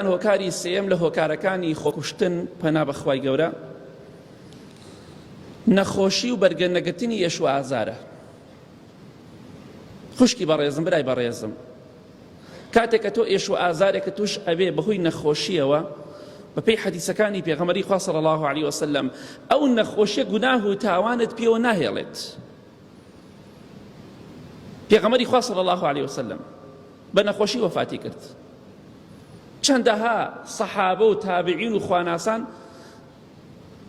هۆکاری سێیەم لە هۆکارەکانی خۆکوشتن پەنا بەخوای گەورە نەخۆشی و بەرگە نەگرتنی ئێش و ئازارە خوشکی بەڕێزم برای بەڕێزم کاتێک کە تۆ ئێش و ئازارێکە توش ئەبێ بەهۆی نەخۆشیەوە بەپێی حەدیسەکانی پێغەمبەری خوا صلی الله علیه وسلم ئەو نەخۆشیە گوناه و تاوانت پێوە ناهێڵێت پێغەمبەری خوا صلی الله علیه وسلم بە نەخۆشی وەفاتی کرد چەندەها سەحابە و تابعین و خواناسان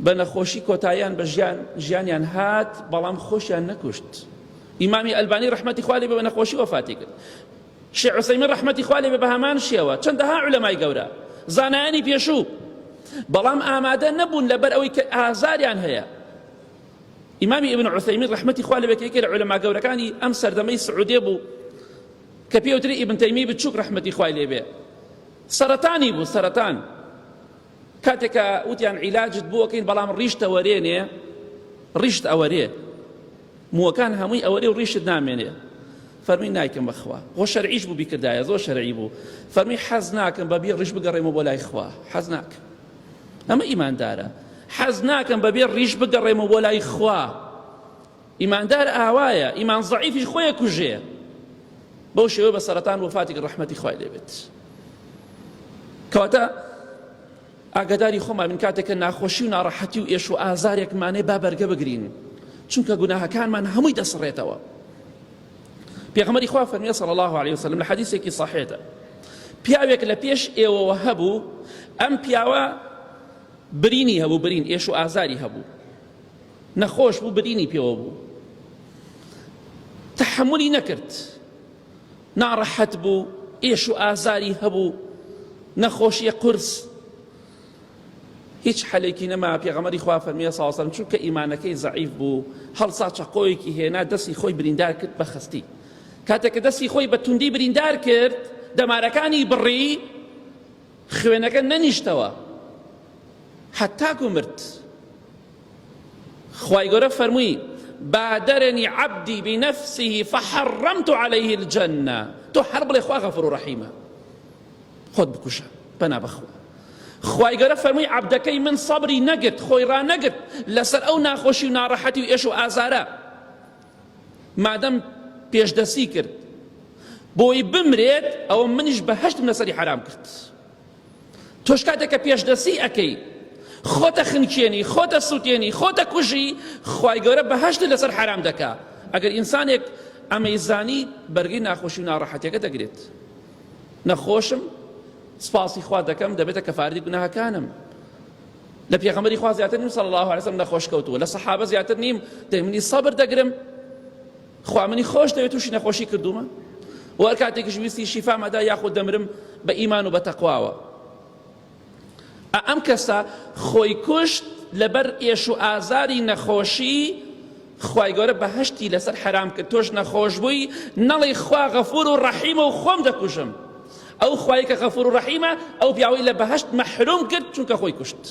بە نەخۆشی کۆتاییان بە ژیان ژیانیان هات بەڵام خۆشیان نەکوشت ئیمامی ئەلبانی ڕەحمەتی خوا لێ بە نەخۆشی وەفاتی کرد شێخ عوسەیمین ڕەحمەتی خوا لێ بە هەمان شێوە چەندەها عولەمای گەورە زانایانی پێشوو بەڵام ئامادە نەبوون لەبەر ئەوەی کە ئازاریان هەیە ئیمامی ئیبن عوسەیمین ڕەحمەتی خوا لێ بێ کە یەکێ لە عولەما گەورەکانی ئەم سەردەمەی سعودیە بوو کە پێوتری ئیبن تەیمی بچووک ڕەحمەتی خوای لێ بێ سەرەتانی بوو سەرەتان کاتێک کە وتیان عیلاجت بۆ ئەکەین بەڵام ڕیشت ئەوەرێنێ ڕیشت ئەوەرێ مووەکان هەمووی ئەوەرێ و ڕیشت نامێنێ فەرمی نایکەم بەخوا خۆ شەرعیش بوو بیکردایە زۆر شەرعی بوو فەرمی حەز ناکەم بەبێ ڕیش بگەڕێمەوە بۆ لای خوا حەز ناکەم ئەمە ئیماندارە حەز ناکەم بەبێ ڕیش بگەڕێمەوە بۆ لای خوا ئیماندار ئاوایە ئیمان زەعیفیش خۆی کوژێ بەو شێوە بە سەرەتان وەفاتی ڕەحمەتی خوای لێبێت کەواتە ئاگاداری خۆمان من کاتێک کە ناخۆشی و ناڕەحەتی و ئێش و ئازارێکمانێ با بەرگە بگرین چونکە گوناهەکانمان هەمووی دەسڕێتەوە پێغەمبەری خوا فەرمی صلی الله علیه وسلم لە حەدیثێکی صحیحدا پیاوێک لە پێش ئێوەوە هەبوو ئەم پیاوە برینی هەبوو برین ئێش و ئازاری هەبوو نەخۆش بوو برینی پێوە بوو تەحەمولی نەکرد ناڕەحەت بوو ئێش و ئازاری هەبوو نەخۆشیە قورس هیچ حەلێکی نەما پێغەمەری خوا فەرمیە ساوسەم چونکە ئیمانەکەی زەعیف بوو هەڵسا چەقۆیەکی هێنا دەستی خۆی بریندار کرد بە خەستی کاتێک کە دەستی خۆی بە توندی بریندار کرد دەمارەکانی بڕی خوێنەکە نەنیشتەوە هەتاکو مرد خوای گەورە فەرمووی بادرنی عبدی بنفسه فحرمت عليه الجنة تۆ هەر بڵێ خوا غەفور و ڕەحیمە خۆت بکوژە پەنا بەخوا خوای گەورە فەرمووی عەبدەکەی من سەبری نەگرت خۆی ڕانەگرت لەسەر ئەو ناخۆشی و ناڕەحەتی و ئێش و ئازارە مادەم پێشدەستی کرد بۆی بمرێت ئەوە منیش بەهەشتم لەسەری حەرام کرد تۆش کاتێک کە پێشدەستی ئەکەی خۆتە خنکێنی خۆتە سووتێنی خۆتە کوژی خوای گەورە بەهەشتت لەسەر حەرام دەکا ئەگەر ئینسانێک ئەمەی زانی بەرگەی ناخۆشی و ناڕەحەتیەکە دەگرێت نەخۆشم سپاسی خوا دەکەم دەبێتە کەفارەتی گوناهەکانم لە پێغەمبەری خوا زیاتر نیم صلی الله علیه وسلم نەخۆش کەوتووە لە سەحابە زیاتر نیم دەی منی سەبر دەگرم خوا منی خۆش دەوێت تووشی نەخۆشی کردوومە و هەر کاتێکیش ویستی شیفام ئەدا یاخود دەمرم بە ئیمان و بە تەقواوە ئەم کەسە خۆی کوشت لەبەر ئێش و ئازاری نەخۆشی خوای گەورە بەهەشتی لەسەر حەرام کرد تۆش نەخۆش بووی نەڵێی خوا غەفور و ڕەحیمە و خۆم دەکوژم ئەو خوای کە غەفور و ڕەحیمە ئەو پیاوەی لە بەهەشت مەحروم کرد چونکە خۆی کوشت.